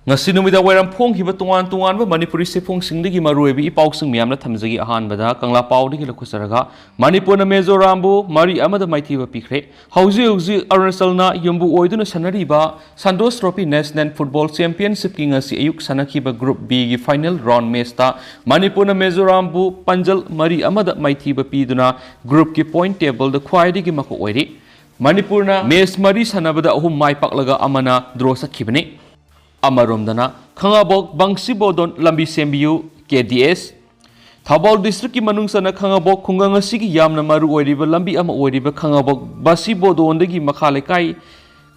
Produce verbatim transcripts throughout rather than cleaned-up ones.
ꯉꯁꯤ ꯅꯨꯃꯤꯗꯥꯡ ꯋꯥꯏꯔꯝ ꯐꯣꯡꯈꯤꯕ ꯇꯣꯉꯥꯟ ꯇꯣꯉꯥꯟꯕ ꯃꯅꯤꯄꯨꯔꯤ ꯁꯤꯐꯣꯡꯁꯤꯡꯗꯒꯤ ꯃꯔꯨꯑꯣꯏꯕ ꯏ ꯄꯥꯎꯁꯤꯡ ꯃꯌꯥꯝꯅ ꯊꯝꯖꯒꯦ꯫ ꯑꯍꯥꯟꯕꯗ ꯀꯪꯂꯥ ꯄꯥꯎꯗꯒꯤ ꯂꯧꯈꯠꯆꯔꯒ, ꯃꯅꯤꯄꯨꯔꯅ ꯃꯤꯖꯣꯔꯥꯝꯕꯨ ꯃꯔꯤ ꯑꯃꯗ ꯃꯥꯏꯊꯤꯕ ꯄꯤꯈ꯭ꯔꯦ꯫ ꯍꯧꯖꯤꯛ ꯍꯧꯖꯤꯛ ꯑꯔꯨꯅꯥꯆꯜꯅ ꯌꯨꯝꯕꯨ ꯑꯣꯏꯗꯨꯅ ꯁꯥꯟꯅꯔꯤꯕ ꯁꯟꯇꯣꯁ ꯇ꯭ꯔꯣꯐꯤ ꯅꯦꯁꯅꯦꯜ ꯐꯨꯠꯕꯣꯜ ꯆꯦꯝꯄꯤꯌꯟꯁꯤꯞꯀꯤ ꯉꯁꯤ ꯑꯌꯨꯛ ꯁꯥꯟꯅꯈꯤꯕ ꯒ꯭ꯔꯨꯞ ꯕꯤꯒꯤ ꯐꯥꯏꯅꯦꯜ ꯔꯥꯎꯟ ꯃꯦꯆꯇ ꯃꯅꯤꯄꯨꯔꯅ ꯃꯤꯖꯣꯔꯥꯝꯕꯨ ꯄꯥꯟꯖꯜ ꯃꯔꯤ ꯑꯃꯗ ꯃꯥꯏꯊꯤꯕ ꯄꯤꯗꯨꯅ ꯒ꯭ꯔꯨꯞꯀꯤ ꯄꯣꯏꯟ ꯇꯦꯕꯜꯗ ꯈ꯭ꯋꯥꯏꯗꯒꯤ ꯃꯀꯣꯛ ꯑꯣꯏꯔꯤ꯫ ꯃꯅꯤꯄꯨꯔꯅ ꯃꯦꯆ ꯃꯔꯤ ꯁꯥꯟꯅꯕꯗ ꯑꯍꯨꯝ ꯃꯥꯏ ꯄꯥꯛꯂꯒ ꯑꯃꯅ ꯗ꯭ꯔꯣ ꯆꯠꯈꯤꯕꯅꯤ꯫ ꯑꯃꯔꯣꯝꯗꯅ, ꯈꯥꯉꯕꯣꯛ ꯕꯪꯁꯤꯕꯣꯗꯣꯟ ꯂꯝꯕꯤ ꯁꯦꯝꯕꯤꯌꯨ, ꯀꯦ ꯗꯤ ꯑꯦꯁ꯫ ꯊꯧꯕꯥꯜ ꯗꯤꯁꯇ꯭ꯔꯤꯛꯀꯤ ꯃꯅꯨꯡ ꯆꯟꯅ ꯈꯥꯉꯕꯣꯛ ꯈꯨꯡꯒꯪ ꯑꯁꯤꯒꯤ ꯌꯥꯝꯅ ꯃꯔꯨ ꯑꯣꯏꯔꯤꯕ ꯂꯝꯕꯤ ꯑꯃ ꯑꯣꯏꯔꯤꯕ ꯈꯥꯉꯕꯣꯛ ꯕꯥꯁꯤꯕꯣꯗꯣꯟꯗꯒꯤ ꯃꯈꯥ ꯂꯩꯀꯥꯏ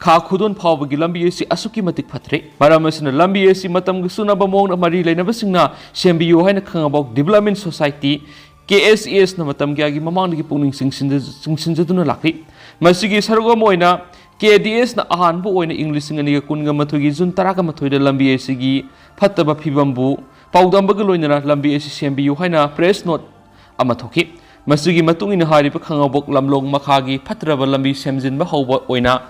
ꯈꯥ ꯈꯨꯗꯣꯟ ꯐꯥꯎꯕꯒꯤ ꯂꯝꯕꯤ ꯑꯁꯤ ꯑꯁꯨꯛꯀꯤ ꯃꯇꯤꯛ ꯐꯠꯇ꯭ꯔꯦ꯫ ꯃꯔꯝ ꯑꯁꯤꯅ, ꯂꯝꯕꯤ ꯑꯁꯤ ꯃꯇꯝꯒ ꯆꯨꯅꯕ ꯃꯑꯣꯡꯗ ꯃꯔꯤ ꯂꯩꯅꯕꯁꯤꯡꯅ ꯁꯦꯝꯕꯤꯌꯨ ꯍꯥꯏꯅ ꯈꯥꯉꯕꯣꯛ ꯗꯤꯕꯂꯞꯃꯦꯟ ꯁꯣꯁꯥꯏꯇꯤ, ꯀꯦ ꯑꯦꯁ ꯏ ꯑꯦꯁꯅ ꯃꯇꯝ ꯀꯌꯥꯒꯤ ꯃꯃꯥꯡꯗꯒꯤ ꯄꯨꯛꯅꯤꯡ ꯆꯤꯡꯁꯤꯟꯖ-, ꯆꯤꯡꯁꯤꯟꯖꯗꯨꯅ ꯂꯥꯛꯂꯤ꯫ ꯃꯁꯤꯒꯤ ꯁꯔꯨꯛ ꯑꯃ ꯑꯣꯏꯅ ꯀꯦ ꯗꯤ ꯑꯦꯁꯅ ꯑꯍꯥꯟꯕ ꯑꯣꯏꯅ ꯏꯪ ꯂꯤꯁꯤꯡ ꯑꯅꯤꯒ ꯀꯨꯟꯒ ꯃꯥꯊꯣꯏꯒꯤ ꯖꯨꯟ ꯇꯔꯥꯃꯥꯊꯣꯏꯗ ꯂꯝꯕꯤ ꯑꯁꯤꯒꯤ ꯐꯠꯇꯕ ꯐꯤꯕꯝꯕꯨ ꯄꯥꯎꯗꯝꯕꯒ ꯂꯣꯏꯅꯅ ꯂꯝꯕꯤ ꯑꯁꯤ ꯁꯦꯝꯕꯤꯌꯨ ꯍꯥꯏꯅ ꯄ꯭ꯔꯦꯁ ꯅꯣꯠ ꯑꯃ ꯊꯣꯛꯈꯤ꯫ ꯃꯁꯤꯒꯤ ꯃꯇꯨꯡ ꯏꯟꯅ, ꯍꯥꯏꯔꯤꯕ ꯈꯥꯉꯕꯣꯛ ꯂꯝꯂꯣꯡ ꯃꯈꯥꯒꯤ ꯐꯠꯇ꯭ꯔꯕ ꯂꯝꯕꯤ ꯁꯦꯝꯖꯤꯟꯕ ꯍꯧꯕ ꯑꯣꯏꯅ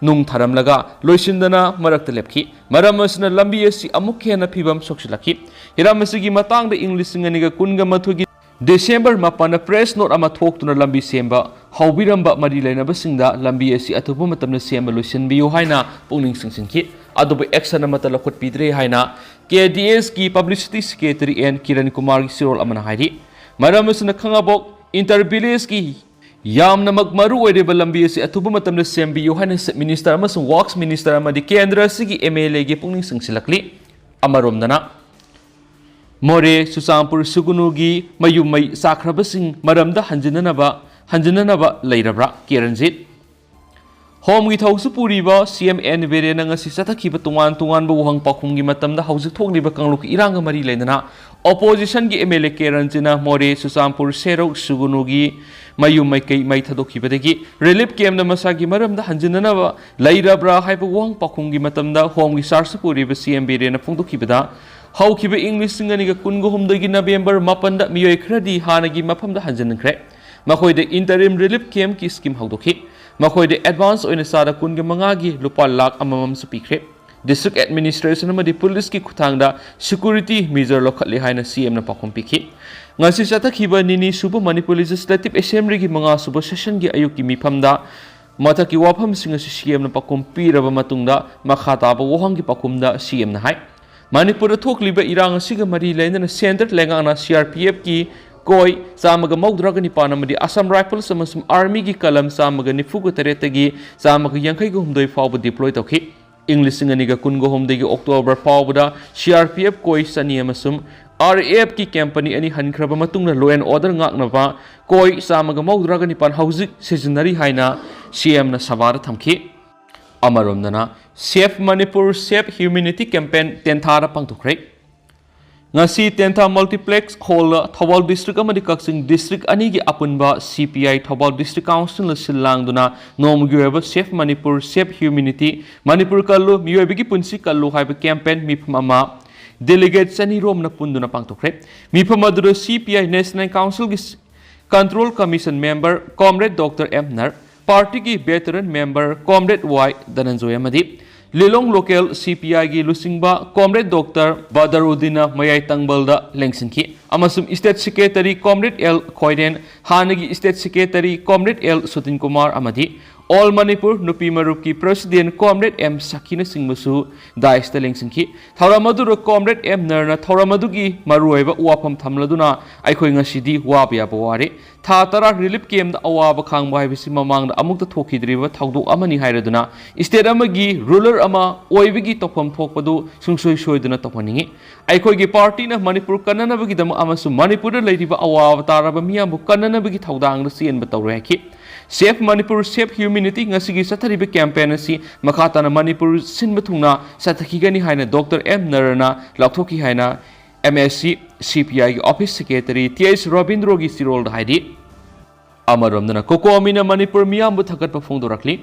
ꯅꯨꯡ ꯊꯥꯔꯝꯂꯒ ꯂꯣꯏꯁꯤꯟꯗꯅ ꯃꯔꯛꯇ ꯂꯦꯞꯈꯤ꯫ ꯃꯔꯝ ꯑꯁꯤꯅ, ꯂꯝꯕꯤ ꯑꯁꯤ ꯑꯃꯨꯛ ꯍꯦꯟꯅ ꯐꯤꯕꯝ ꯁꯣꯛꯆꯤꯜꯂꯛꯈꯤ꯫ ꯍꯤꯔꯝ ꯑꯁꯤꯒꯤ ꯃꯇꯥꯡꯗ ꯏꯪ ꯂꯤꯁꯤꯡ ꯑꯅꯤꯒ ꯀꯨꯟꯒ ꯃꯥꯊꯣꯏꯒꯤ ꯗꯤꯁꯦꯝꯕꯔ ꯃꯥꯄꯟꯗ ꯄ꯭ꯔꯦꯁ ꯅꯣꯠ ꯑꯃ ꯊꯣꯛꯇꯨꯅ ꯂꯝꯕꯤ ꯁꯦꯝꯕ ꯍꯧꯕꯤꯔꯝꯕ ꯃꯔꯤ ꯂꯩꯅꯕꯁꯤꯡꯗ ꯂꯝꯕꯤ ꯑꯁꯤ ꯑꯊꯨꯕ ꯃꯇꯝꯗ ꯁꯦꯝꯕ ꯂꯣꯏꯁꯤꯟꯕꯤꯌꯨ ꯍꯥꯏꯅ ꯄꯨꯛꯅꯤꯡ ꯆꯤꯡꯁꯤꯟꯈꯤ꯫ ꯑꯗꯨꯕꯨ ꯑꯦꯛꯁꯟ ꯑꯃꯠꯇ ꯂꯧꯈꯠꯄꯤꯗ꯭ꯔꯦ ꯍꯥꯏꯅ ꯀꯦ ꯗꯤ ꯑꯦꯁꯀꯤ ꯄꯕ꯭ꯂꯤꯁꯤꯇꯤ ꯁꯦꯀ꯭ꯔꯦꯇꯔꯤ ꯑꯦꯟ ꯀꯤꯔꯟ ꯀꯨꯃꯥꯔꯒꯤ ꯆꯦꯔꯣꯜ ꯑꯃꯅ ꯍꯥꯏꯔꯤ꯫ ꯃꯔꯝ ꯑꯁꯤꯅ, ꯈꯥꯉꯕꯣꯛ ꯏꯟꯇꯔ ꯚꯤꯂꯦꯖꯀꯤ ꯌꯥꯝꯅꯃꯛ ꯃꯔꯨ ꯑꯣꯏꯔꯤꯕ ꯂꯝꯕꯤ ꯑꯁꯤ ꯑꯊꯨꯕ ꯃꯇꯝꯗ ꯁꯦꯝꯕꯤꯌꯨ ꯍꯥꯏꯅ ꯆꯤꯐ ꯃꯤꯅꯤꯁꯇꯔ ꯑꯃꯁꯨꯡ ꯋꯥꯔꯛꯁ ꯃꯤꯅꯤꯁꯇꯔ ꯑꯃꯗꯤ ꯀꯦꯟꯗ꯭ꯔ ꯑꯁꯤꯒꯤ ꯑꯦꯝ ꯑꯦꯜ ꯑꯦꯒꯤ ꯄꯨꯛꯅꯤꯡ ꯆꯤꯡꯁꯤꯜꯂꯛꯂꯤ꯫ ꯑꯃꯔꯣꯝꯗꯅ, ꯃꯣꯔꯦ ꯆꯨꯔꯆꯥꯟꯄꯨꯔ ꯁꯨꯒꯨꯅꯨꯒꯤ ꯃꯌꯨꯝ ꯃꯩ ꯆꯥꯛꯈ꯭ꯔꯕꯁꯤꯡ ꯃꯔꯝꯗ ꯍꯟꯖꯤꯟꯅꯅꯕ, ꯍꯟꯖꯤꯟꯅꯅꯕ ꯂꯩꯔꯕ꯭ꯔꯥ? ꯀꯦ ꯔꯟꯖꯤꯠ꯫ ꯍꯣꯝꯒꯤ ꯊꯧꯁꯨ ꯄꯨꯔꯤꯕ ꯁꯤ ꯑꯦꯝ ꯑꯦꯟ ꯕꯤꯔꯦꯟꯅ ꯉꯁꯤ ꯆꯠꯊꯈꯤꯕ ꯇꯣꯉꯥꯟ ꯇꯣꯉꯥꯟꯕ ꯋꯥꯍꯪ ꯄꯥꯎꯈꯨꯝꯒꯤ ꯃꯇꯝꯗ ꯍꯧꯖꯤꯛ ꯊꯣꯛꯂꯤꯕ ꯀꯥꯡꯂꯨꯞꯀꯤ ꯏꯔꯥꯡꯒ ꯃꯔꯤ ꯂꯩꯅꯅ ꯑꯣꯄꯣꯖꯤꯁꯟꯒꯤ ꯑꯦꯝ ꯑꯦꯜ ꯑꯦ ꯀꯦ ꯔꯟꯖꯤꯠꯅ ꯃꯣꯔꯦ ꯆꯨꯔꯆꯥꯟꯄꯨꯔ ꯁꯦꯔꯧ ꯁꯨꯒꯨꯅꯨꯒꯤ ꯃꯌꯨꯝ ꯃꯩꯀꯩ ꯃꯩ ꯊꯥꯗꯣꯛꯈꯤꯕꯗꯒꯤ ꯔꯤꯂꯤꯐ ꯀꯦꯝꯗ ꯃꯁꯥꯒꯤ ꯃꯔꯝꯗ ꯍꯟꯖꯤꯟꯅꯅꯕ ꯂꯩꯔꯕ꯭ꯔꯥ ꯍꯥꯏꯕ ꯋꯥꯍꯪ ꯄꯥꯎꯈꯨꯝꯒꯤ ꯃꯇꯝꯗ ꯍꯣꯝꯒꯤ ꯆꯥꯔꯖ ꯄꯨꯔꯤꯕ ꯁꯤ ꯑꯦꯝ ꯕꯤꯔꯦꯟꯅ ꯐꯣꯡꯗꯣꯛꯈꯤꯕꯗ, ꯍꯧꯈꯤꯕ ꯏꯪ ꯂꯤꯁꯤꯡ ꯑꯅꯤꯒ ꯀꯨꯟꯒ ꯍꯨꯝꯗꯣꯏꯒꯤ ꯅꯕꯦꯝꯕꯔ ꯃꯥꯄꯟꯗ ꯃꯤꯑꯣꯏ ꯈꯔꯗꯤ ꯍꯥꯟꯅꯒꯤ ꯃꯐꯝꯗ ꯍꯟꯖꯤꯟꯈ꯭ꯔꯦ꯫ ꯃꯈꯣꯏꯗ ꯏꯟꯇꯔꯤꯝ ꯔꯤꯂꯤꯐ ꯀꯦꯝꯞꯀꯤ ꯁ꯭ꯀꯤꯝ ꯍꯧꯗꯣꯛꯈꯤ꯫ ꯃꯈꯣꯏꯗ ꯑꯦꯗꯚꯥꯟꯁ ꯑꯣꯏꯅ ꯆꯥꯗ ꯀꯨꯟꯒ ꯃꯉꯥꯒꯤ ꯂꯨꯄꯥ ꯂꯥꯈ ꯑꯃꯃꯝꯁꯨ ꯄꯤꯈ꯭ꯔꯦ꯫ District Administration ꯑꯃꯗꯤ ꯄꯨꯂꯤꯁꯀꯤ ꯈꯨꯠꯊꯥꯡꯗ security measure ꯂꯧꯈꯠꯂꯤ ꯍꯥꯏꯅ ꯁꯤ ꯑꯦꯝꯅ ꯄꯥꯎꯈꯨꯝ ꯄꯤꯈꯤ꯫ ꯉꯁꯤ ꯆꯠꯊꯈꯤꯕ ꯅꯤꯅꯤ ꯁꯨꯕ ꯃꯅꯤꯄꯨꯔ Legislative Assemblyꯒꯤ ꯃꯉꯥ ꯁꯨꯕ sessionꯒꯤ ꯑꯌꯨꯛꯀꯤ ꯃꯤꯐꯝꯗ ꯃꯊꯛꯀꯤ ꯋꯥꯐꯝꯁꯤꯡ ꯑꯁꯤ ꯁꯤ ꯑꯦꯝꯅ ꯄꯥꯎꯈꯨꯝ ꯄꯤꯔꯕ ꯃꯇꯨꯡꯗ ꯃꯈꯥ ꯇꯥꯕ ꯋꯥꯍꯪꯒꯤ ꯄꯥꯎꯈꯨꯝꯗ ꯁꯤ ꯑꯦꯝꯅ ꯍꯥꯏ꯫ ꯃꯅꯤꯄꯨꯔꯗ ꯊꯣꯛꯂꯤꯕ ꯏꯔꯥꯡ ꯑꯁꯤꯒ ꯃꯔꯤ ꯂꯩꯅꯅ central ꯂꯩꯉꯥꯛꯅ C R P Fꯀꯤ ꯀꯣꯏ ꯆꯥꯝꯃꯒ ꯃꯧꯗ꯭ꯔꯥꯒ ꯅꯤꯄꯥꯟ ꯑꯃꯗꯤ Assam Rifles ꯑꯃꯁꯨꯡ Armyꯒꯤ ꯀꯂꯝ ꯆꯥꯝꯃꯒ ꯅꯤꯐꯨꯒ ꯇꯔꯦꯠꯇꯒꯤ ꯆꯥꯝꯃꯒ ꯌꯥꯡꯈꯩꯒ ꯍꯨꯝꯗꯣꯏ ꯐꯥꯎꯕ deploy ꯇꯧꯈꯤ꯫ ꯏꯪ ꯂꯤꯁꯤꯡ ꯑꯅꯤꯒ ꯀꯨꯟꯒ ꯍꯨꯝꯗꯣꯏꯒꯤ October ꯐꯥꯎꯕꯗ C R P F ꯀꯣꯏ ꯆꯅꯤ ꯑꯃꯁꯨꯡ R A Fꯀꯤ company ꯑꯅꯤ ꯍꯟꯈ꯭ꯔꯕ ꯃꯇꯨꯡꯗ law and order ꯉꯥꯛꯅꯕ ꯀꯣꯏ ꯆꯥꯝꯃꯒ ꯃꯧꯗ꯭ꯔꯥꯒ ꯅꯤꯄꯥꯟ ꯍꯧꯖꯤꯛ ꯁꯤꯖꯤꯟꯅꯔꯤ ꯍꯥꯏꯅ ꯁꯤ ꯑꯦꯝꯅ ꯁꯚꯥꯗ ꯊꯝꯈꯤ꯫ ꯑꯃꯔꯣꯝꯗꯅ Save Manipur Save Humanity campaign ꯇꯦꯟꯊꯥꯗ ꯄꯥꯡꯊꯣꯛꯈ꯭ꯔꯦ꯫ ꯉꯁꯤ ꯇꯦꯟꯊꯥ multiplex hallꯗ ꯊꯧꯕꯥꯜ district ꯑꯃꯗꯤ ꯀꯛꯆꯤꯡ district ꯑꯅꯤꯒꯤ ꯑꯄꯨꯟꯕ C P I Thoubal District Councilꯅ ꯁꯤꯜ ꯂꯥꯡꯗꯨꯅ ꯅꯣꯡꯃꯒꯤ ꯑꯣꯏꯕ Save Manipur Save Humanity, Manipur ꯀꯜꯂꯨ, ꯃꯤꯑꯣꯏꯕꯒꯤ ꯄꯨꯟꯁꯤ ꯀꯜꯂꯨ ꯍꯥꯏꯕ campaign ꯃꯤꯐꯝ ꯑꯃ delegate ꯆꯅꯤ ꯔꯣꯝꯅ ꯄꯨꯟꯗꯨꯅ ꯄꯥꯡꯊꯣꯛꯈ꯭ꯔꯦ꯫ ꯃꯤꯐꯝ ꯑꯗꯨꯗ C P I National Councilꯒꯤ Control Commission member Comrade Doctor M Nar, partyꯒꯤ veteran member Comrade Y ꯙꯅꯟꯖꯣꯏ ꯑꯃꯗꯤ ꯂꯤꯂꯣꯡ local C P Iꯒꯤ ꯂꯨꯆꯤꯡꯕ Comrade Doctor ꯕꯗꯔꯎꯗꯤꯟꯅ ꯃꯌꯥꯏ ꯇꯪꯕꯜꯗ ꯂꯦꯡꯁꯤꯟꯈꯤ ꯑꯃꯁꯨꯡ State Secretary Comrade L ꯈꯣꯏꯔꯦꯟ, ꯍꯥꯟꯅꯒꯤ State Secretary Comrade L ꯁꯨꯇꯤꯟ Kumar ꯑꯃꯗꯤ All Manipur ꯅꯨꯄꯤ ꯃꯔꯨꯞꯀꯤ President Comrade M ꯁꯈꯤꯅꯆꯤꯡꯕꯁꯨ dais ꯇ ꯂꯦꯡꯁꯤꯟꯈꯤ꯫ ꯊꯧꯔꯝ ꯑꯗꯨꯗ Comrade M ꯅꯔꯅ ꯊꯧꯔꯝ ꯑꯗꯨꯒꯤ ꯃꯔꯨꯑꯣꯏꯕ ꯋꯥꯐꯝ ꯊꯝꯂꯗꯨꯅ ꯑꯩꯈꯣꯏ ꯉꯁꯤꯗꯤ ꯋꯥꯕ ꯌꯥꯕ ꯋꯥꯔꯦ꯫ ꯊꯥ ꯇꯔꯥ relief camp ꯇ ꯑꯋꯥꯕ ꯈꯥꯡꯕ ꯍꯥꯏꯕꯁꯤ ꯃꯃꯥꯡꯗ ꯑꯃꯨꯛꯇ ꯊꯣꯛꯈꯤꯗ꯭ꯔꯤꯕ ꯊꯧꯗꯣꯛ ꯑꯃꯅꯤ ꯍꯥꯏꯔꯗꯨꯅ state ꯑꯃꯒꯤ ruler ꯑꯃ ꯑꯣꯏꯕꯒꯤ ꯇꯧꯐꯝ ꯊꯣꯛꯄꯗꯨ ꯁꯨꯡꯁꯣꯏ ꯁꯣꯏꯗꯅ ꯇꯧꯍꯟꯅꯤꯡꯏ꯫ ꯑꯩꯈꯣꯏꯒꯤ partyꯅ ꯃꯅꯤꯄꯨꯔ ꯀꯟꯅꯅꯕꯒꯤꯗꯃꯛ ꯑꯃꯁꯨꯡ ꯃꯅꯤꯄꯨꯔꯗ ꯂꯩꯔꯤꯕ ꯑꯋꯥꯕ ꯇꯥꯔꯕ ꯃꯤꯌꯥꯝꯕꯨ ꯀꯟꯅꯅꯕꯒꯤ ꯊꯧꯗꯥꯡꯗ ꯆꯦꯟꯕ ꯇꯧꯔꯣꯏ ꯍꯥꯏꯈꯤ꯫ Save Manipur Save Humanity ꯉꯁꯤꯒꯤ ꯆꯠꯊꯔꯤꯕ campaign ꯑꯁꯤ ꯃꯈꯥ ꯇꯥꯅ ꯃꯅꯤꯄꯨꯔ ꯁꯤꯟꯕ ꯊꯨꯡꯅ ꯆꯠꯊꯈꯤꯒꯅꯤ ꯍꯥꯏꯅ Doctor M ꯅꯔꯅ ꯂꯥꯎꯊꯣꯛꯈꯤ ꯍꯥꯏꯅ M S C C P Iꯒꯤ office secretary T H ꯔꯕꯤꯟꯗ꯭ꯔꯣꯒꯤ ꯆꯤꯔꯣꯜꯗ ꯍꯥꯏꯔꯤ꯫ ꯑꯃꯔꯣꯝꯗꯅ COCOMIꯅ ꯃꯅꯤꯄꯨꯔ ꯃꯤꯌꯥꯝꯕꯨ ꯊꯥꯒꯠꯄ ꯐꯣꯡꯗꯣꯔꯛꯂꯤ꯫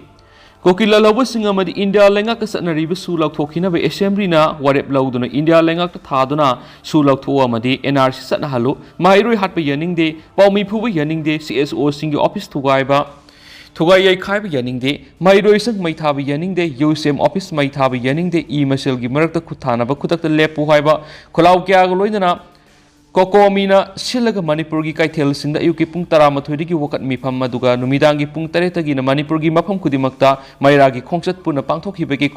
ꯀꯨꯀꯤ ꯂꯥꯜꯍꯧꯕꯁꯤꯡ ꯑꯃꯗꯤ ꯏꯟꯗꯤꯌꯥ ꯂꯩꯉꯥꯛꯀ ꯆꯠꯅꯔꯤꯕ ꯁꯨ ꯂꯧꯊꯣꯛꯈꯤꯅꯕ Assemblyꯅ ꯋꯥꯔꯦꯞ ꯂꯧꯗꯨꯅ ꯏꯟꯗꯤꯌꯥ ꯂꯩꯉꯥꯛꯇ ꯊꯥꯗꯨꯅ ꯁꯨ ꯂꯧꯊꯣꯛꯎ ꯑꯃꯗꯤ N R C ꯆꯠꯅꯍꯜꯂꯨ, ꯃꯍꯩꯔꯣꯏ ꯍꯥꯠꯄ ꯌꯥꯅꯤꯡꯗꯦ, ꯄꯥꯎꯃꯤ ꯐꯨꯕ ꯌꯥꯅꯤꯡꯗꯦ, C S O ꯁꯤꯡꯒꯤ office ꯊꯨꯒꯥꯏꯕ, ꯊꯨꯒꯥꯏ ꯌꯩꯈꯥꯏꯕ ꯌꯥꯅꯤꯡꯗꯦ, ꯃꯍꯩꯔꯣꯏꯁꯪ ꯃꯩ ꯊꯥꯕ ꯌꯥꯅꯤꯡꯗꯦ, ꯌꯨ ꯁꯤ ꯑꯦꯝ ꯑꯣꯐꯤꯁ ꯃꯩ ꯊꯥꯕ ꯌꯥꯅꯤꯡꯗꯦ, ꯏ ꯃꯁꯦꯜꯒꯤ ꯃꯔꯛꯇ ꯈꯨꯠ ꯊꯥꯅꯕ ꯈꯨꯗꯛꯇ ꯂꯦꯞꯄꯨ ꯍꯥꯏꯕ ꯈꯣꯜꯂꯥꯎ ꯀꯌꯥꯒ ꯂꯣꯏꯅꯅ ꯀꯣꯀꯣꯃꯤꯅ ꯁꯤꯜꯂꯒ ꯃꯅꯤꯄꯨꯔꯒꯤ ꯀꯩꯊꯦꯜꯁꯤꯡꯗ ꯑꯌꯨꯛꯀꯤ ꯄꯨꯡ ꯇꯔꯥꯃꯥꯊꯣꯏꯗꯒꯤ ꯋꯥꯀꯠ ꯃꯤꯐꯝ, ꯑꯗꯨꯒ ꯅꯨꯃꯤꯗꯥꯡꯒꯤ ꯄꯨꯡ ꯇꯔꯦꯠꯇꯒꯤꯅ ꯃꯅꯤꯄꯨꯔꯒꯤ ꯃꯐꯝ ꯈꯨꯗꯤꯡꯃꯛꯇ ꯃꯩꯔꯥꯒꯤ ꯈꯣꯡꯆꯠ ꯄꯨꯟꯅ ꯄꯥꯡꯊꯣꯛꯈꯤꯕꯒꯤ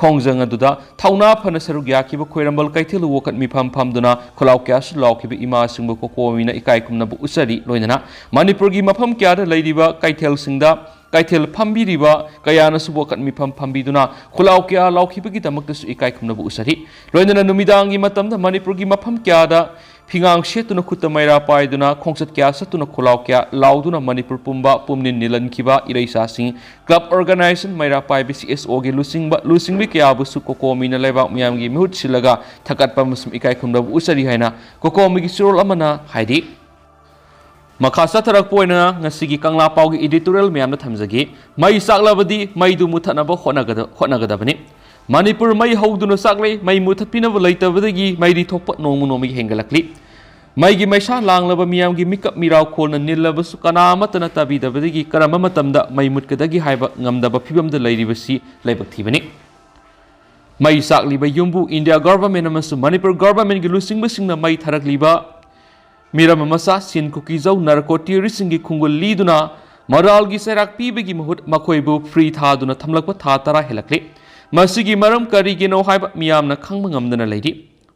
ꯈꯣꯡꯖꯪ ꯑꯗꯨꯗ ꯊꯧꯅꯥ ꯐꯅ ꯁꯔꯨꯛ ꯌꯥꯈꯤꯕ ꯈ꯭ꯋꯥꯏꯔꯝꯕꯟ ꯀꯩꯊꯦꯜ ꯋꯥꯀꯠ ꯃꯤꯐꯝ ꯐꯝꯗꯨꯅ ꯈꯣꯜꯂꯥꯎ ꯀꯌꯥꯁꯨ ꯂꯥꯎꯈꯤꯕ ꯏꯃꯥꯁꯤꯡꯕꯨ ꯀꯣꯀꯣꯃꯤꯅ ꯏꯀꯥꯏ ꯈꯨꯝꯅꯕ ꯎꯠꯆꯔꯤ꯫ ꯂꯣꯏꯅꯅ ꯃꯅꯤꯄꯨꯔꯒꯤ ꯃꯐꯝ ꯀꯌꯥꯗ ꯂꯩꯔꯤꯕ ꯀꯩꯊꯦꯜꯁꯤꯡꯗ ꯀꯩꯊꯦꯜ ꯐꯝꯕꯤꯔꯤꯕ ꯀꯌꯥꯅꯁꯨ ꯋꯥꯀꯠ ꯃꯤꯐꯝ ꯐꯝꯕꯤꯗꯨꯅ ꯈꯣꯜꯂꯥꯎ ꯀꯌꯥ ꯂꯥꯎꯈꯤꯕꯒꯤꯗꯃꯛꯇꯁꯨ ꯏꯀꯥꯏ ꯈꯨꯝꯅꯕ ꯎꯠꯆꯔꯤ꯫ ꯂꯣꯏꯅꯅ ꯅꯨꯃꯤꯗꯥꯡꯒꯤ ꯃꯇꯝꯗ ꯃꯅꯤꯄꯨꯔꯒꯤ ꯃꯐꯝ ꯀꯌꯥꯗ ꯐꯤꯉꯥꯡ ꯁꯦꯠꯇꯨꯅ ꯈꯨꯠꯇ ꯃꯩꯔꯥ ꯄꯥꯏꯗꯨꯅ ꯈꯣꯡꯆꯠ ꯀꯌꯥ ꯆꯠꯇꯨꯅ ꯈꯣꯜꯂꯥꯎ ꯀꯌꯥ ꯂꯥꯎꯗꯨꯅ ꯃꯅꯤꯄꯨꯔ ꯄꯨꯝꯕ ꯄꯨꯝꯅꯤꯟ ꯅꯤꯜꯍꯟꯈꯤꯕ ꯏꯔꯩꯆꯥꯁꯤꯡ, ꯀ꯭ꯂꯕ ꯑꯣꯔꯒꯅꯥꯏꯖꯦꯁꯟ, ꯃꯩꯔꯥ ꯄꯥꯏꯕꯤ ꯁꯤ ꯑꯦꯁ ꯑꯣꯒꯤ ꯂꯨꯆꯤꯡꯕ, ꯂꯨꯆꯤꯡꯕꯤ ꯀꯌꯥꯕꯨꯁꯨ ꯀꯣꯀꯣꯃꯤꯅ ꯂꯩꯕꯥꯛ ꯃꯤꯌꯥꯝꯒꯤ ꯃꯤꯍꯨꯠ ꯁꯤꯜꯂꯒ ꯊꯥꯒꯠꯄ ꯑꯃꯁꯨꯡ ꯏꯀꯥꯏ ꯈꯨꯝꯅꯕ ꯎꯠꯆꯔꯤ ꯍꯥꯏꯅ ꯀꯣꯀꯣꯃꯤꯒꯤ ꯆꯦꯔꯣꯜ ꯑꯃꯅ ꯍꯥꯏꯔꯤ꯫ ꯃꯈꯥ ꯆꯠꯊꯔꯛꯄ ꯑꯣꯏꯅ ꯉꯁꯤꯒꯤ ꯀꯪꯂꯥ ꯄꯥꯎꯒꯤ ꯏꯗꯤꯇꯣꯔꯤꯌꯦꯜ ꯃꯌꯥꯝꯗ ꯊꯝꯖꯒꯦ꯫ ꯃꯩ ꯆꯥꯛꯂꯕꯗꯤ ꯃꯩꯗꯨ ꯃꯨꯊꯠꯅꯕ ꯍꯣꯠꯅꯒꯗ-, ꯍꯣꯠꯅꯒꯗꯕꯅꯤ꯫ ꯃꯅꯤꯄꯨꯔ ꯃꯩ ꯍꯧꯗꯨꯅ ꯆꯥꯛꯂꯦ, ꯃꯩ ꯃꯨꯊꯠꯄꯤꯅꯕ ꯂꯩꯇꯕꯗꯒꯤ ꯃꯩꯔꯤ ꯊꯣꯛꯄ ꯅꯣꯡꯃ ꯅꯣꯡꯃꯒꯤ ꯍꯦꯟꯒꯠꯂꯛꯂꯤ꯫ ꯃꯩꯒꯤ ꯃꯩꯁꯥ ꯂꯥꯡꯂꯕ ꯃꯤꯌꯥꯝꯒꯤ ꯃꯤꯀꯞ ꯃꯤꯔꯥꯎ ꯈꯣꯜꯅ ꯅꯤꯜꯂꯕꯁꯨ ꯀꯅꯥ ꯑꯃꯠꯇꯅ ꯇꯥꯕꯤꯗꯕꯗꯒꯤ ꯀꯔꯝꯕ ꯃꯇꯝꯗ ꯃꯩ ꯃꯨꯠꯀꯗꯒꯦ ꯍꯥꯏꯕ ꯉꯝꯗꯕ ꯐꯤꯕꯝꯗ ꯂꯩꯔꯤꯕꯁꯤ ꯂꯥꯏꯕꯛ ꯊꯤꯕꯅꯤ꯫ ꯃꯩ ꯆꯥꯛꯂꯤꯕ ꯌꯨꯝꯕꯨ ꯏꯟꯗꯤꯌꯥ ꯒꯚꯔꯟꯃꯦꯟꯠ ꯑꯃꯁꯨꯡ ꯃꯅꯤꯄꯨꯔ ꯒꯚꯔꯟꯃꯦꯟꯠꯀꯤ ꯂꯨꯆꯤꯡꯕꯁꯤꯡꯅ ꯃꯩ ꯊꯥꯔꯛꯂꯤꯕ ꯃꯤꯔꯝ ꯃꯆꯥ ꯁꯤꯟ ꯀꯨꯀꯤꯖꯧ ꯅꯥꯔꯀꯣ ꯇꯦꯔꯣꯔꯤꯁꯁꯤꯡꯒꯤ ꯈꯣꯡꯒꯨꯜ ꯂꯤꯗꯨꯅ ꯃꯔꯥꯜꯒꯤ ꯆꯩꯔꯥꯛ ꯄꯤꯕꯒꯤ ꯃꯍꯨꯠ ꯃꯈꯣꯏꯕꯨ ꯐ꯭ꯔꯤ ꯊꯥꯗꯨꯅ ꯊꯝꯂꯛꯄ ꯊꯥ ꯇꯔꯥ ꯍꯦꯜꯂꯛꯂꯤ꯫ ꯃꯁꯤꯒꯤ ꯃꯔꯝ ꯀꯔꯤꯒꯤꯅꯣ ꯍꯥꯏꯕ ꯃꯤꯌꯥꯝꯅ ꯈꯪꯕ ꯉꯝꯗꯅ ꯂꯩꯔꯤ꯫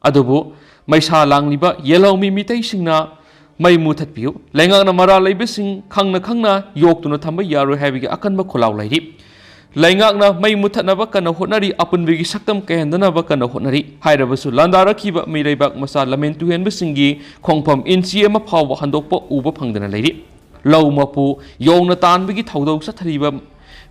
ꯑꯗꯨꯕꯨ ꯃꯩꯁꯥ ꯂꯥꯡꯂꯤꯕ ꯌꯦꯜꯍꯧꯃꯤ ꯃꯤꯇꯩꯁꯤꯡꯅ ꯃꯩ ꯃꯨꯊꯠꯄꯤꯌꯨ꯫ ꯂꯩꯉꯥꯛꯅ ꯃꯔꯥꯜ ꯂꯩꯕꯁꯤꯡ ꯈꯪꯅ ꯈꯪꯅ ꯌꯣꯛꯇꯨꯅ ꯊꯝꯕ ꯌꯥꯔꯣꯏ ꯍꯥꯏꯕꯒꯤ ꯑꯀꯟꯕ ꯈꯣꯜꯂꯥꯎ ꯂꯩꯔꯤ꯫ ꯂꯩꯉꯥꯛꯅ ꯃꯩ ꯃꯨꯊꯠꯅꯕ ꯀꯟꯅ ꯍꯣꯠꯅꯔꯤ, ꯑꯄꯨꯟꯕꯒꯤ ꯁꯛꯇꯝ ꯀꯥꯏꯍꯟꯗꯅꯕ ꯀꯟꯅ ꯍꯣꯠꯅꯔꯤ꯫ ꯍꯥꯏꯔꯕꯁꯨ ꯂꯥꯟꯗꯥꯔꯛꯈꯤꯕ ꯃꯤꯔꯩꯕꯥꯛ ꯃꯆꯥ ꯂꯝꯍꯦꯟ ꯇꯨꯍꯦꯟꯕꯁꯤꯡꯒꯤ ꯈꯣꯡꯐꯝ ꯏꯟꯆꯤ ꯑꯃ ꯐꯥꯎꯕ ꯍꯟꯗꯣꯛꯄ ꯎꯕ ꯐꯪꯗꯅ ꯂꯩꯔꯤ꯫ ꯂꯧ ꯃꯄꯨ ꯌꯣꯡꯅ ꯇꯥꯟꯕꯒꯤ ꯊꯧꯗꯧ ꯆꯠꯊꯔꯤꯕ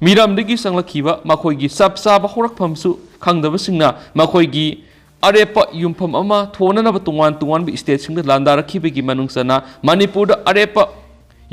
ꯃꯤꯔꯝꯗꯒꯤ ꯆꯪꯂꯛꯈꯤꯕ ꯃꯈꯣꯏꯒꯤ ꯆꯞ ꯆꯥꯕ ꯍꯧꯔꯛꯐꯝꯁꯨ ꯈꯪꯗꯕꯁꯤꯡꯅ ꯃꯈꯣꯏꯒꯤ ꯑꯔꯦꯞꯄ ꯌꯨꯝꯐꯝ ꯑꯃ ꯊꯣꯟꯅꯅꯕ ꯇꯣꯉꯥꯟ ꯇꯣꯉꯥꯟꯕ ꯁ꯭ꯇꯦꯠꯁꯤꯡꯗ ꯂꯥꯟꯗꯥꯔꯛꯈꯤꯕꯒꯤ ꯃꯅꯨꯡ ꯆꯟꯅ ꯃꯅꯤꯄꯨꯔꯗ ꯑꯔꯦꯞꯄ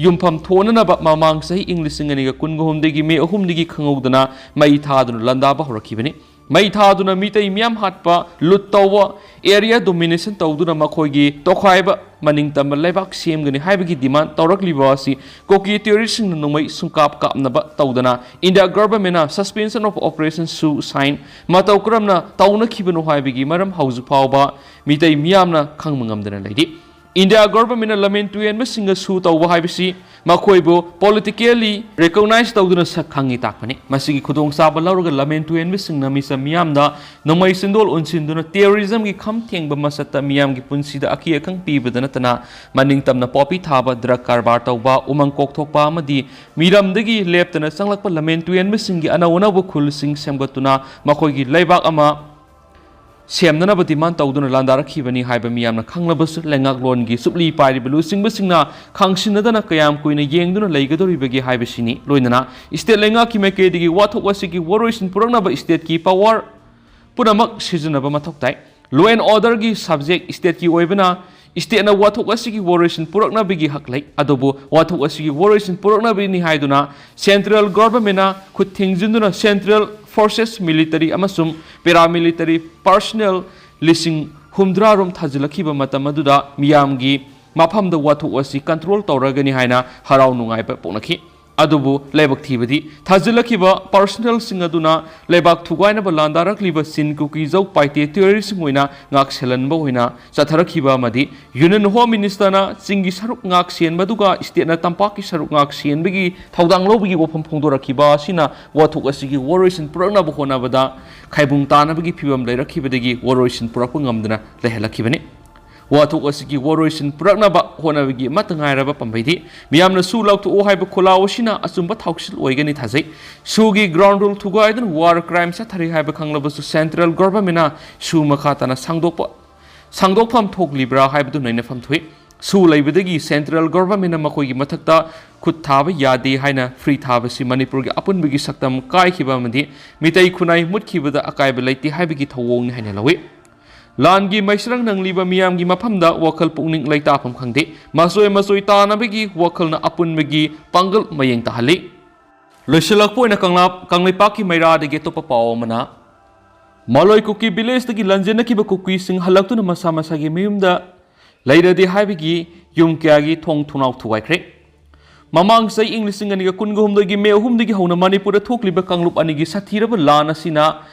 ꯌꯨꯝꯐꯝ ꯊꯣꯟꯅꯅꯕ ꯃꯃꯥꯡ ꯆꯍꯤ ꯏꯪ ꯂꯤꯁꯤꯡ ꯑꯅꯤꯒ ꯀꯨꯟꯒ ꯍꯨꯝꯗꯒꯤ ꯃꯦ ꯑꯍꯨꯝꯗꯒꯤ ꯈꯪꯍꯧꯗꯅ ꯃꯩ ꯊꯥꯗꯨꯅ ꯂꯥꯟꯗꯥꯕ ꯍꯧꯔꯛꯈꯤꯕꯅꯤ꯫ ꯃꯩ ꯊꯥꯗꯨꯅ ꯃꯤꯇꯩ ꯃꯤꯌꯥꯝ ꯍꯥꯠꯄ, ꯂꯨꯠ ꯇꯧꯕ, ꯑꯦꯔꯤꯌꯥ ꯗꯣꯃꯤꯅꯦꯁꯟ ꯇꯧꯗꯨꯅ ꯃꯈꯣꯏꯒꯤ ꯇꯣꯈꯥꯏꯕ ꯃꯅꯤꯡꯇꯝꯕ ꯂꯩꯕꯥꯛ ꯁꯦꯝꯒꯅꯤ ꯍꯥꯏꯕꯒꯤ demand ꯇꯧꯔꯛꯂꯤꯕ ꯑꯁꯤ ꯀꯨꯀꯤ terroristꯁꯤꯡꯅ ꯅꯣꯡꯃꯩ ꯁꯨꯡꯀꯥꯞ ꯀꯥꯞꯅꯕ ꯇꯧꯗꯅ India Governmentꯅ Suspension of Operation ꯁꯨ sign ꯃꯇꯧ ꯀꯔꯝꯅ ꯇꯧꯅꯈꯤꯕꯅꯣ ꯍꯥꯏꯕꯒꯤ ꯃꯔꯝ ꯍꯧꯖꯤꯛ ꯐꯥꯎꯕ ꯃꯤꯇꯩ ꯃꯤꯌꯥꯝꯅ ꯈꯪꯕ ꯉꯝꯗꯅ ꯂꯩꯔꯤ꯫ ꯏꯟꯗꯤꯌꯥ ꯒꯣꯚꯔꯟꯃꯦꯟꯠꯅ ꯂꯝꯍꯦꯟ ꯇꯨꯍꯦꯟꯕꯁꯤꯡꯒ ꯁꯨ ꯇꯧꯕ ꯍꯥꯏꯕꯁꯤ ꯃꯈꯣꯏꯕꯨ politically recognize ꯇꯧꯗꯨꯅ ꯁꯛ ꯈꯪꯉꯤ ꯇꯥꯛꯄꯅꯤ꯫ ꯃꯁꯤꯒꯤ ꯈꯨꯗꯣꯡꯆꯥꯕ ꯂꯧꯔꯒ ꯂꯝꯍꯦꯟ ꯇꯨꯍꯦꯟꯕꯁꯤꯡꯅ ꯃꯤꯆꯝ ꯃꯤꯌꯥꯝꯗ ꯅꯣꯡꯃꯩ ꯆꯤꯟꯗꯣꯜ ꯎꯟꯁꯤꯟꯗꯨꯅ terrorismꯒꯤ ꯈꯝ ꯊꯦꯡꯕ ꯃꯁꯛꯇ ꯃꯤꯌꯥꯝꯒꯤ ꯄꯨꯟꯁꯤꯗ ꯑꯀꯤ ꯑꯈꯪ ꯄꯤꯕꯗ ꯅꯠꯇꯅ ꯃꯅꯤꯡ ꯇꯝꯅ poppy ꯊꯥꯕ, drug ꯀꯔꯕꯥꯔ ꯇꯧꯕ, ꯎꯃꯪ ꯀꯣꯛꯊꯣꯛꯄ ꯑꯃꯗꯤ ꯃꯤꯔꯝꯗꯒꯤ ꯂꯦꯞꯇꯅ ꯆꯪꯂꯛꯄ ꯂꯝꯍꯦꯟ ꯇꯨꯍꯦꯟꯕꯁꯤꯡꯒꯤ ꯑꯅꯧ ꯑꯅꯧꯕ ꯈꯨꯜꯁꯤꯡ ꯁꯦꯝꯒꯠꯇꯨꯅ ꯃꯈꯣꯏꯒꯤ ꯂꯩꯕꯥꯛ ꯑꯃ ꯁꯦꯝꯅꯅꯕ demand ꯇꯧꯗꯨꯅ ꯂꯥꯟꯗꯥꯔꯛꯈꯤꯕꯅꯤ ꯍꯥꯏꯕ ꯃꯤꯌꯥꯝꯅ ꯈꯪꯂꯕꯁꯨ, ꯂꯩꯉꯥꯛꯂꯣꯟꯒꯤ ꯁꯨꯞꯂꯤ ꯄꯥꯏꯔꯤꯕ ꯂꯨꯆꯤꯡꯕꯁꯤꯡꯅ ꯈꯪꯁꯤꯟꯅꯗꯅ ꯀꯌꯥꯝ ꯀꯨꯏꯅ ꯌꯦꯡꯗꯨꯅ ꯂꯩꯒꯗꯧꯔꯤꯕꯒꯦ ꯍꯥꯏꯕꯁꯤꯅꯤ꯫ ꯂꯣꯏꯅꯅ state ꯂꯩꯉꯥꯛꯀꯤ ꯃꯥꯏꯀꯩꯗꯒꯤ ꯋꯥꯊꯣꯛ ꯑꯁꯤꯒꯤ ꯋꯥꯔꯣꯏꯁꯤꯟ ꯄꯨꯔꯛꯅꯕ stateꯀꯤ power ꯄꯨꯝꯅꯃꯛ ꯁꯤꯖꯤꯟꯅꯕ ꯃꯊꯧ ꯇꯥꯏ꯫ Law and orderꯒꯤ subject stateꯀꯤ ꯑꯣꯏꯕꯅ, stateꯅ ꯋꯥꯊꯣꯛ ꯑꯁꯤꯒꯤ ꯋꯥꯔꯣꯏꯁꯤꯟ ꯄꯨꯔꯛꯅꯕꯒꯤ ꯍꯛ ꯂꯩ꯫ ꯑꯗꯨꯕꯨ ꯋꯥꯊꯣꯛ ꯑꯁꯤꯒꯤ ꯋꯥꯔꯣꯏꯁꯤꯟ ꯄꯨꯔꯛꯅꯕꯅꯤ ꯍꯥꯏꯗꯨꯅ central governmentꯅ ꯈꯨꯠ ꯊꯤꯡꯖꯤꯟꯗꯨꯅ central forces, military ꯑꯃꯁꯨꯡ paramilitary personnel ꯂꯤꯁꯤꯡ ꯍꯨꯝꯗ꯭ꯔꯥ ꯔꯣꯝ ꯊꯥꯖꯤꯜꯂꯛꯈꯤꯕ ꯃꯇꯝ ꯑꯗꯨꯗ ꯃꯤꯌꯥꯝꯒꯤ ꯃꯐꯝꯗ ꯋꯥꯊꯣꯛ ꯑꯁꯤ control ꯇꯧꯔꯒꯅꯤ ꯍꯥꯏꯅ ꯍꯔꯥꯎ ꯅꯨꯡꯉꯥꯏꯕ ꯄꯣꯛꯅꯈꯤ꯫ ꯑꯗꯨꯕꯨ ꯂꯥꯏꯕꯛ ꯊꯤꯕꯗꯤ, ꯊꯥꯖꯤꯜꯂꯛꯈꯤꯕ personnelꯁꯤꯡ ꯑꯗꯨꯅ ꯂꯩꯕꯥꯛ ꯊꯨꯒꯥꯏꯅꯕ ꯂꯥꯟꯗꯥꯔꯛꯂꯤꯕ ꯆꯤꯟ ꯀꯨꯀꯤ ꯖꯧ ꯄꯥꯏꯇꯦ terroristꯁꯤꯡ ꯑꯣꯏꯅ ꯉꯥꯛꯁꯦꯜꯍꯟꯕ ꯑꯣꯏꯅ ꯆꯠꯊꯔꯛꯈꯤꯕ ꯑꯃꯗꯤ Union Home Ministerꯅ ꯆꯤꯡꯒꯤ ꯁꯔꯨꯛ ꯉꯥꯛ ꯁꯦꯟꯕꯗꯨꯒ stateꯅ ꯇꯝꯄꯥꯛꯀꯤ ꯁꯔꯨꯛ ꯉꯥꯛ ꯁꯦꯟꯕꯒꯤ ꯊꯧꯗꯥꯡ ꯂꯧꯕꯒꯤ ꯋꯥꯐꯝ ꯐꯣꯡꯗꯣꯔꯛꯈꯤꯕ ꯑꯁꯤꯅ ꯋꯥꯊꯣꯛ ꯑꯁꯤꯒꯤ ꯋꯥꯔꯣꯏꯁꯤꯟ ꯄꯨꯔꯛꯅꯕ ꯍꯣꯠꯅꯕꯗ ꯈꯥꯏꯕꯨꯡ ꯇꯥꯅꯕꯒꯤ ꯐꯤꯚꯝ ꯂꯩꯔꯛꯈꯤꯕꯗꯒꯤ ꯋꯥꯔꯣꯏꯁꯤꯟ ꯄꯨꯔꯛꯄ ꯉꯝꯗꯅ ꯂꯩꯍꯜꯂꯛꯈꯤꯕꯅꯤ꯫ ꯋꯥꯊꯣꯛ ꯑꯁꯤꯒꯤ ꯋꯥꯔꯣꯏꯁꯤꯟ ꯄꯨꯔꯛꯅꯕ ꯍꯣꯠꯅꯕꯒꯤ ꯑꯃꯠꯇ ꯉꯥꯏꯔꯕ ꯄꯥꯝꯕꯩꯗꯤ ꯃꯤꯌꯥꯝꯅ ꯁꯨ ꯂꯥꯎꯊꯣꯛꯎ ꯍꯥꯏꯕ ꯈꯣꯜꯂꯥꯎ ꯑꯁꯤꯅ ꯑꯆꯨꯝꯕ ꯊꯧꯁꯤꯜ ꯑꯣꯏꯒꯅꯤ ꯊꯥꯖꯩ꯫ ꯁꯨꯒꯤ ground rule ꯊꯨꯒꯥꯏꯗꯨꯅ war crime ꯆꯠꯊꯔꯤ ꯍꯥꯏꯕ ꯈꯪꯂꯕꯁꯨ central governmentꯅ ꯁꯨ ꯃꯈꯥ ꯇꯥꯅ ꯁꯥꯡꯗꯣꯛꯄ, ꯁꯥꯡꯗꯣꯛꯐꯝ ꯊꯣꯛꯂꯤꯕ꯭ꯔꯥ ꯍꯥꯏꯕꯗꯨ ꯅꯩꯅꯐꯝ ꯊꯣꯛꯏ꯫ ꯁꯨ ꯂꯩꯕꯗꯒꯤ central governmentꯅ ꯃꯈꯣꯏꯒꯤ ꯃꯊꯛꯇ ꯈꯨꯠ ꯊꯥꯕ ꯌꯥꯗꯦ ꯍꯥꯏꯅ free ꯊꯥꯕꯁꯤ ꯃꯅꯤꯄꯨꯔꯒꯤ ꯑꯄꯨꯟꯕꯒꯤ ꯁꯛꯇꯝ ꯀꯥꯏꯈꯤꯕ ꯑꯃꯗꯤ ꯃꯤꯇꯩ ꯈꯨꯟꯅꯥꯏ ꯃꯨꯠꯈꯤꯕꯗ ꯑꯀꯥꯏꯕ ꯂꯩꯇꯦ ꯍꯥꯏꯕꯒꯤ ꯊꯧꯑꯣꯡꯅꯤ ꯍꯥꯏꯅ ꯂꯧꯏ꯫ ꯂꯥꯟꯒꯤ ꯃꯩꯁ꯭ꯔꯪ ꯅꯪꯂꯤꯕ ꯃꯤꯌꯥꯝꯒꯤ ꯃꯐꯝꯗ ꯋꯥꯈꯜ ꯄꯨꯛꯅꯤꯡ ꯂꯩꯇꯥꯐꯝ ꯈꯪꯗꯦ꯫ ꯃꯆꯣꯏ ꯃꯆꯣꯏ ꯇꯥꯅꯕꯒꯤ ꯋꯥꯈꯜꯅ ꯑꯄꯨꯟꯕꯒꯤ ꯄꯥꯡꯒꯜ ꯃꯌꯦꯡ ꯇꯥꯍꯜꯂꯤ꯫ ꯂꯣꯏꯁꯤꯜꯂꯛꯄ ꯑꯣꯏꯅ ꯀꯪꯂꯥ-, ꯀꯪꯂꯩꯄꯥꯛꯀꯤ ꯃꯩꯔꯥꯗꯒꯤ ꯑꯇꯣꯞꯄ ꯄꯥꯎ ꯑꯃꯅ, ꯃꯂꯣꯏ ꯀꯨꯀꯤ villageꯇꯒꯤ ꯂꯥꯟꯖꯦꯟꯅꯈꯤꯕ ꯀꯨꯀꯤꯁꯤꯡ ꯍꯜꯂꯛꯇꯨꯅ ꯃꯁꯥ ꯃꯁꯥꯒꯤ ꯃꯌꯨꯝꯗ ꯂꯩꯔꯗꯤ ꯍꯥꯏꯕꯒꯤ ꯌꯨꯝ ꯀꯌꯥꯒꯤ ꯊꯣꯡ ꯊꯣꯡꯅꯥꯎ ꯊꯨꯒꯥꯏꯈ꯭ꯔꯦ꯫ ꯃꯃꯥꯡ ꯆꯍꯤ ꯏꯪ ꯂꯤꯁꯤꯡ ꯑꯅꯤꯒ ꯀꯨꯟꯒ ꯍꯨꯝꯗꯣꯏꯒꯤ ꯃꯦ ꯑꯍꯨꯝꯗꯒꯤ ꯍꯧꯅ ꯃꯅꯤꯄꯨꯔꯗ ꯊꯣꯛꯂꯤꯕ ꯀꯥꯡꯂꯨꯞ ꯑꯅꯤꯒꯤ ꯁꯥꯊꯤꯔꯕ ꯂꯥꯟ ꯑꯁꯤꯅ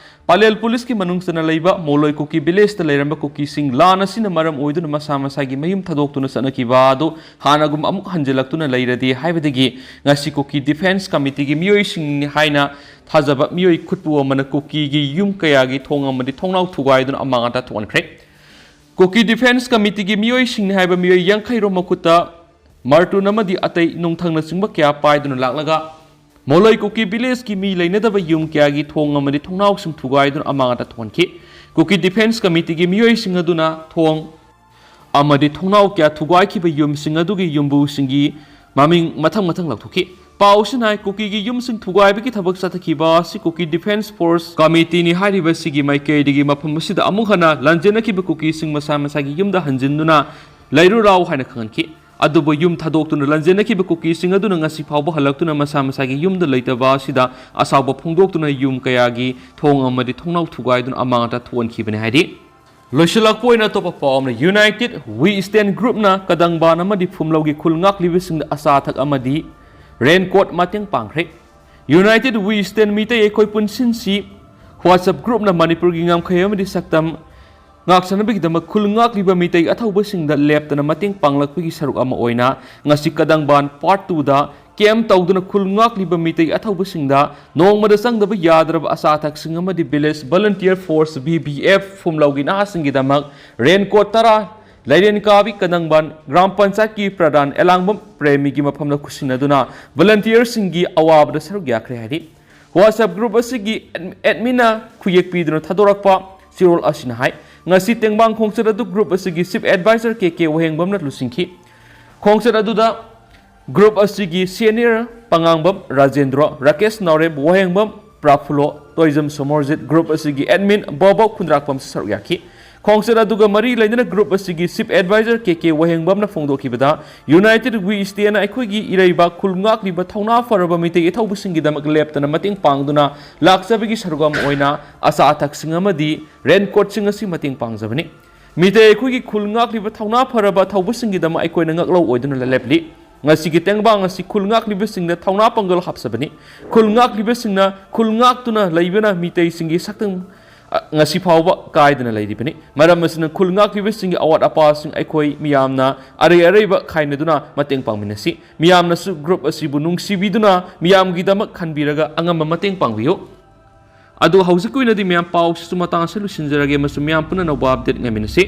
ꯄꯂꯦꯜ ꯄꯨꯂꯤꯁꯀꯤ ꯃꯅꯨꯡ ꯆꯟꯅ ꯂꯩꯕ ꯃꯣꯂꯣꯏ ꯀꯨꯀꯤ ꯚꯤꯂꯦꯖꯇ ꯂꯩꯔꯝꯕ ꯀꯨꯀꯤꯁꯤꯡ ꯂꯥꯟ ꯑꯁꯤꯅ ꯃꯔꯝ ꯑꯣꯏꯗꯨꯅ ꯃꯁꯥ ꯃꯁꯥꯒꯤ ꯃꯌꯨꯝ ꯊꯥꯗꯣꯛꯇꯨꯅ ꯆꯠꯅꯈꯤꯕ ꯑꯗꯨ ꯍꯥꯟꯅꯒꯨꯝ ꯑꯃꯨꯛ ꯍꯟꯖꯤꯜꯂꯛꯇꯨꯅ ꯂꯩꯔꯗꯤ ꯍꯥꯏꯕꯗꯒꯤ ꯉꯁꯤ ꯀꯨꯀꯤ ꯗꯤꯐꯦꯟꯁ ꯀꯃꯤꯇꯤꯒꯤ ꯃꯤꯑꯣꯏꯁꯤꯡꯅꯤ ꯍꯥꯏꯅ ꯊꯥꯖꯕ ꯃꯤꯑꯣꯏ ꯈꯨꯠꯄꯨ ꯑꯃꯅ ꯀꯨꯀꯤꯒꯤ ꯌꯨꯝ ꯀꯌꯥꯒꯤ ꯊꯣꯡ ꯑꯃꯗꯤ ꯊꯣꯡꯅꯥꯎ ꯊꯨꯒꯥꯏꯗꯨꯅ ꯑꯃꯥꯡ ꯑꯇꯥ ꯊꯣꯛꯍꯟꯈ꯭ꯔꯦ꯫ ꯀꯨꯀꯤ ꯗꯤꯐꯦꯟꯁ ꯀꯃꯤꯇꯤꯒꯤ ꯃꯤꯑꯣꯏꯁꯤꯡꯅꯤ ꯍꯥꯏꯕ ꯃꯤꯑꯣꯏ ꯌꯥꯡꯈꯩ ꯔꯣꯝ ꯃꯈꯨꯠꯇ ꯃꯥꯔꯇꯨꯟ ꯑꯃꯗꯤ ꯑꯇꯩ ꯅꯨꯡꯊꯪꯅꯆꯤꯡꯕ ꯀꯌꯥ ꯄꯥꯏꯗꯨꯅ ꯂꯥꯛꯂꯒ ꯃꯣꯂꯣꯏ ꯀꯨꯀꯤ ꯚꯤꯂꯦꯖꯀꯤ ꯃꯤ ꯂꯩꯅꯗꯕ ꯌꯨꯝ ꯀꯌꯥꯒꯤ ꯊꯣꯡ ꯑꯃꯗꯤ ꯊꯣꯡꯅꯥꯎꯁꯤꯡ ꯊꯨꯒꯥꯏꯗꯨꯅ ꯑꯃꯥꯡ ꯑꯇꯥ ꯊꯣꯛꯍꯟꯈꯤ꯫ ꯀꯨꯀꯤ ꯗꯤꯐꯦꯟꯁ ꯀꯃꯤꯇꯤꯒꯤ ꯃꯤꯑꯣꯏꯁꯤꯡ ꯑꯗꯨꯅ ꯊꯣꯡ ꯑꯃꯗꯤ ꯊꯣꯡꯅꯥꯎ ꯀꯌꯥ ꯊꯨꯒꯥꯏꯈꯤꯕ ꯌꯨꯝꯁꯤꯡ ꯑꯗꯨꯒꯤ ꯌꯨꯝꯕꯨꯁꯤꯡꯒꯤ ꯃꯃꯤꯡ ꯃꯊꯪ ꯃꯊꯪ ꯂꯥꯎꯊꯣꯛꯈꯤ꯫ ꯄꯥꯎꯁꯤꯅ ꯍꯥꯏ, ꯀꯨꯀꯤꯒꯤ ꯌꯨꯝꯁꯤꯡ ꯊꯨꯒꯥꯏꯕꯒꯤ ꯊꯕꯛ ꯆꯠꯊꯈꯤꯕ ꯑꯁꯤ ꯀꯨꯀꯤ ꯗꯤꯐꯦꯟꯁ ꯐꯣꯔꯁ ꯀꯃꯤꯇꯤꯅꯤ ꯍꯥꯏꯔꯤꯕꯁꯤꯒꯤ ꯃꯥꯏꯀꯩꯗꯒꯤ ꯃꯐꯝ ꯑꯁꯤꯗ ꯑꯃꯨꯛ ꯍꯟꯅ ꯂꯥꯟꯖꯦꯟꯅꯈꯤꯕ ꯀꯨꯀꯤꯁꯤꯡ ꯃꯁꯥ ꯃꯁꯥꯒꯤ ꯌꯨꯝꯗ ꯍꯟꯖꯤꯟꯗꯨꯅ ꯂꯩꯔꯨꯔꯥꯎ ꯍꯥꯏꯅ ꯈꯪꯍꯟꯈꯤ꯫ ꯑꯗꯨꯕꯨ ꯌꯨꯝ ꯊꯥꯗꯣꯛꯇꯨꯅ ꯂꯥꯟꯖꯦꯟꯅꯈꯤꯕ ꯀꯨꯀꯤꯁꯤꯡ ꯑꯗꯨꯅ ꯉꯁꯤ ꯐꯥꯎꯕ ꯍꯜꯂꯛꯇꯨꯅ ꯃꯁꯥ ꯃꯁꯥꯒꯤ ꯌꯨꯝꯗ ꯂꯩꯇꯕ ꯑꯁꯤꯗ ꯑꯁꯥꯎꯕ ꯐꯣꯡꯗꯣꯛꯇꯨꯅ ꯌꯨꯝ ꯀꯌꯥꯒꯤ ꯊꯣꯡ ꯑꯃꯗꯤ ꯊꯣꯡꯅꯥꯎ ꯊꯨꯒꯥꯏꯗꯨꯅ ꯑꯃꯥꯡ ꯑꯇꯥ ꯊꯣꯛꯍꯟꯈꯤꯕꯅꯤ ꯍꯥꯏꯔꯤ꯫ ꯂꯣꯏꯁꯤꯜꯂꯛꯄ ꯑꯣꯏꯅ ꯑꯇꯣꯞꯄ ꯄꯥꯎ ꯑꯃꯅ, ꯌꯨꯅꯥꯏꯇꯦꯗ ꯋꯤ ꯁ꯭ꯇꯦꯟ ꯒ꯭ꯔꯨꯞꯅ ꯀꯗꯪꯕꯥꯟ ꯑꯃꯗꯤ ꯐꯨꯝꯂꯧꯒꯤ ꯈꯨꯜ ꯉꯥꯛꯂꯤꯕꯁꯤꯡꯗ ꯑꯆꯥ ꯑꯊꯛ ꯑꯃꯗꯤ ꯔꯦꯟꯀꯣꯠ ꯃꯇꯦꯡ ꯄꯥꯡꯈ꯭ꯔꯦ꯫ ꯌꯨꯅꯥꯏꯇꯦꯗ ꯋꯤ ꯁ꯭ꯇꯦꯟ ꯃꯤꯇꯩ ꯑꯩꯈꯣꯏ ꯄꯨꯟꯁꯤꯟꯁꯤ WhatsApp ꯒ꯭ꯔꯨꯞꯅ ꯃꯅꯤꯄꯨꯔꯒꯤ ꯉꯝꯈꯩ ꯑꯃꯗꯤ ꯁꯛꯇꯝ ꯉꯥꯛꯆꯅꯕꯒꯤꯗꯃꯛ ꯈꯨꯜ ꯉꯥꯛꯂꯤꯕ ꯃꯤꯇꯩ ꯑꯊꯧꯕꯁꯤꯡꯗ ꯂꯦꯞꯇꯅ ꯃꯇꯦꯡ ꯄꯥꯡꯂꯛꯄꯒꯤ ꯁꯔꯨꯛ ꯑꯃ ꯑꯣꯏꯅ ꯉꯁꯤ ꯀꯗꯪꯕꯥꯟ ꯄꯥꯔꯠ ꯇꯨꯗ ꯀꯦꯝꯞ ꯇꯧꯗꯨꯅ ꯈꯨꯜ ꯉꯥꯛꯂꯤꯕ ꯃꯤꯇꯩ ꯑꯊꯧꯕꯁꯤꯡꯗ ꯅꯣꯡꯃꯗ ꯆꯪꯗꯕ ꯌꯥꯗ꯭ꯔꯕ ꯑꯆꯥ ꯑꯊꯛꯁꯤꯡ ꯑꯃꯗꯤ village volunteer force, V V F, ꯐꯨꯝꯂꯧꯒꯤ ꯅꯍꯥꯁꯤꯡꯒꯤꯗꯃꯛ ꯔꯦꯟꯀꯣꯠ ꯇꯔꯥ, ꯂꯩꯔꯦꯟ ꯀꯥꯕꯤ ꯀꯗꯪꯕꯥꯟ ꯒ꯭ꯔꯥꯝ ꯄꯟꯆꯥꯌꯠꯀꯤ ꯄ꯭ꯔꯙꯥꯟ ꯑꯦꯂꯥꯡꯕꯝ ꯄ꯭ꯔꯦꯃꯤꯒꯤ ꯃꯐꯝꯗ ꯈꯨꯠꯁꯤꯟꯅꯗꯨꯅ ꯚꯣꯂꯨꯟꯇꯤꯌꯔꯁꯤꯡꯒꯤ ꯑꯋꯥꯕꯗ ꯁꯔꯨꯛ ꯌꯥꯈ꯭ꯔꯦ ꯍꯥꯏꯔꯤ꯫ WhatsApp ꯒ꯭ꯔꯨꯞ ꯑꯁꯤꯒꯤ ꯑꯦꯗ-, ꯑꯦꯗꯃꯤꯟꯅ ꯈꯨꯌꯦꯛ ꯄꯤꯗꯨꯅ ꯊꯥꯗꯣꯔꯛꯄ ꯆꯦꯔꯣꯜ ꯑꯁꯤꯅ ꯍꯥꯏ, ꯉꯁꯤ ꯇꯦꯡꯕꯥꯡ ꯈꯣꯡꯆꯠ ꯑꯗꯨ ꯒ꯭ꯔꯨꯞ ꯑꯁꯤꯒꯤ ꯆꯤꯐ ꯑꯦꯗꯚꯥꯏꯖꯔ ꯀꯦ ꯀꯦ ꯋꯥꯍꯦꯡꯕꯝꯅ ꯂꯨꯆꯤꯡꯈꯤ꯫ ꯈꯣꯡꯆꯠ ꯑꯗꯨꯗ ꯒ꯭ꯔꯨꯞ ꯑꯁꯤꯒꯤ ꯁꯦꯅꯤꯌꯔ ꯄꯉꯥꯡꯕꯝ ꯔꯥꯖꯦꯟꯗ꯭ꯔꯣ, ꯔꯥꯀꯦꯁ ꯅꯥꯎꯔꯦꯝ, ꯋꯥꯍꯦꯡꯕꯝ ꯄ꯭ꯔꯥꯐꯨꯂꯣ, ꯇꯣꯏꯖꯝ ꯁꯣꯃꯣꯔꯖꯤꯠ, ꯒ꯭ꯔꯨꯞ ꯑꯁꯤꯒꯤ ꯑꯦꯗꯃꯤꯟ ꯕꯣꯕꯣ ꯈꯨꯟꯗ꯭ꯔꯥꯛꯄꯝꯁꯨ ꯁꯔꯨꯛ ꯌꯥꯈꯤ꯫ ꯈꯣꯡꯆꯠ ꯑꯗꯨꯒ ꯃꯔꯤ ꯂꯩꯅꯅ ꯒ꯭ꯔꯨꯞ ꯑꯁꯤꯒꯤ ꯆꯤꯐ ꯑꯦꯗꯚꯥꯏꯖꯔ ꯀꯦ ꯀꯦ ꯋꯥꯍꯦꯡꯕꯝꯅ ꯐꯣꯡꯗꯣꯛꯈꯤꯕꯗ, ꯌꯨꯅꯥꯏꯇꯦꯗ ꯋꯤ ꯁ꯭ꯇꯦꯟ ꯑꯩꯈꯣꯏꯒꯤ ꯏꯔꯩꯕꯥꯛ ꯈꯨꯜ ꯉꯥꯛꯂꯤꯕ ꯊꯧꯅꯥ ꯐꯔꯕ ꯃꯤꯇꯩ ꯑꯊꯧꯕꯁꯤꯡꯒꯤꯗꯃꯛ ꯂꯦꯞꯇꯅ ꯃꯇꯦꯡ ꯄꯥꯡꯗꯨꯅ ꯂꯥꯛꯆꯕꯒꯤ ꯁꯔꯨꯛ ꯑꯃ ꯑꯣꯏꯅ ꯑꯆꯥ ꯑꯊꯛꯁꯤꯡ ꯑꯃꯗꯤ ꯔꯦꯟꯀꯣꯠꯁꯤꯡ ꯑꯁꯤ ꯃꯇꯦꯡ ꯄꯥꯡꯖꯕꯅꯤ꯫ ꯃꯤꯇꯩ ꯑꯩꯈꯣꯏꯒꯤ ꯈꯨꯜ ꯉꯥꯛꯂꯤꯕ ꯊꯧꯅꯥ ꯐꯔꯕ ꯊꯧꯕꯁꯤꯡꯒꯤꯗꯃꯛ ꯑꯩꯈꯣꯏꯅ ꯉꯥꯛꯂꯧ ꯑꯣꯏꯗꯨꯅ ꯂꯦꯞꯂꯤ꯫ ꯉꯁꯤꯒꯤ ꯇꯦꯡꯕꯥꯡ ꯑꯁꯤ ꯈꯨꯜ ꯉꯥꯛꯂꯤꯕꯁꯤꯡꯅ ꯊꯧꯅꯥ ꯄꯥꯡꯒꯜ ꯍꯥꯞꯆꯕꯅꯤ꯫ ꯈꯨꯜ ꯉꯥꯛꯂꯤꯕꯁꯤꯡꯅ ꯈꯨꯜ ꯉꯥꯛꯇꯨꯅ ꯂꯩꯕꯅ ꯃꯤꯇꯩꯁꯤꯡꯒꯤ ꯁꯛꯇꯝ, ꯑ, ꯉꯁꯤ ꯐꯥꯎꯕ ꯀꯥꯏꯗꯅ ꯂꯩꯔꯤꯕꯅꯤ꯫ ꯃꯔꯝ ꯑꯁꯤꯅ ꯈꯨꯜ ꯉꯥꯛꯂꯤꯕꯁꯤꯡꯒꯤ ꯑꯋꯥꯠ ꯑꯄꯥꯁꯤꯡ ꯑꯩꯈꯣꯏ ꯃꯤꯌꯥꯝꯅ ꯑꯔꯩ ꯑꯔꯩꯕ ꯈꯥꯏꯅꯗꯨꯅ ꯃꯇꯦꯡ ꯄꯥꯡꯃꯤꯟꯅꯁꯤ꯫ ꯃꯤꯌꯥꯝꯅꯁꯨ group ꯑꯁꯤꯕꯨ ꯅꯨꯡꯁꯤꯕꯤꯗꯨꯅ ꯃꯤꯌꯥꯝꯒꯤꯗꯃꯛ ꯈꯟꯕꯤꯔꯒ ꯑꯉꯝꯕ ꯃꯇꯦꯡ ꯄꯥꯡꯕꯤꯌꯨ꯫ ꯑꯗꯨ ꯍꯧꯖꯤꯛꯀꯤ ꯑꯣꯏꯅꯗꯤ ꯃꯌꯥꯝ ꯄꯥꯎꯁꯤꯁꯨ ꯃꯇꯥꯡ ꯑꯁꯤꯗ ꯂꯣꯏꯁꯤꯟꯖꯔꯒꯦ ꯑꯃꯁꯨꯡ ꯃꯌꯥꯝ ꯄꯨꯟꯅ ꯑꯅꯧꯕ update ꯉꯥꯏꯃꯤꯟꯅꯁꯤ꯫